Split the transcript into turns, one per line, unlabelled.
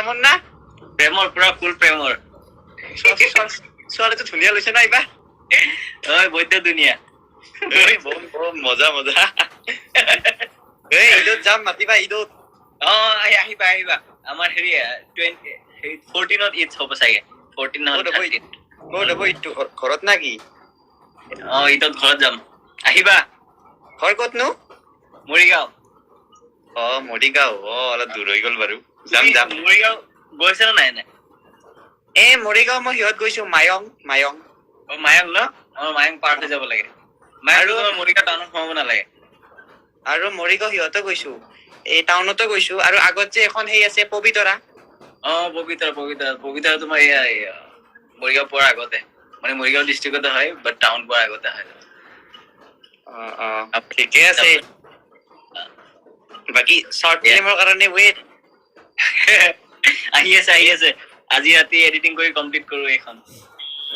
প্ৰেমৰ না?
প্ৰেমৰ, পুৰা ফুল প্ৰেমৰ।
ছোৱালীটো ধুনীয়া লৈছে না এইবাৰ?
ঐ, বৈদ্য ধুনীয়া।
ঐ, বম বম, মজা মজা। এই ঈদত যাম, মাতিবা ঈদত।
অ, আহিবা আহিবা। আমাৰ হেৰি 20, হেৰি 14ত ঈদ হ'ব চাগে, 14 নহ'লে
ক'ত হ'ব?
13।
ক'ত হ'ব ঈদটো, ঘৰত না কি?
অ, ঈদত ঘৰত যাম, আহিবা।
ঘৰ ক'তনো?
মৰিগাঁও।
অ, মৰিগাঁও। অ, অলপ দূৰ হৈ গ'ল বাৰু, যাম।
তুমি
যাম।
মৰিগাঁও গৈছা নে নাই নাই?
এ, মৰিগাঁও মই সিহঁত গৈছো, মায়ং মায়ং।
অ, মায়ং ন? অ, মায়ং পাৰ হৈ যাব লাগে। মায়ং
আৰু
মৰিগাঁও টাউনত সোমাব নালাগে।
আৰু মৰিগাঁও সিহঁতো গৈছো, এই টাউনতো গৈছো। আৰু আগত যে এখন সেই আছে, পবিতৰা।
অ, পবিতৰা, পবিতৰা, পবিতৰা। তোমাৰ এয়া মৰিগাঁও পোৱাৰ আগতে, মানে মৰিগাঁও ডিষ্ট্ৰিক্টতে হয়, বাট টাউন পোৱাৰ আগতে হয়।
অ, ঠিকে আছে। বাকী শ্বৰ্ট ফিল্মৰ কাৰণে ৱেইট।
আহি আছে, আহি আছে। আজি ৰাতি এডিটিং কৰি কমপ্লিট কৰো এইখন।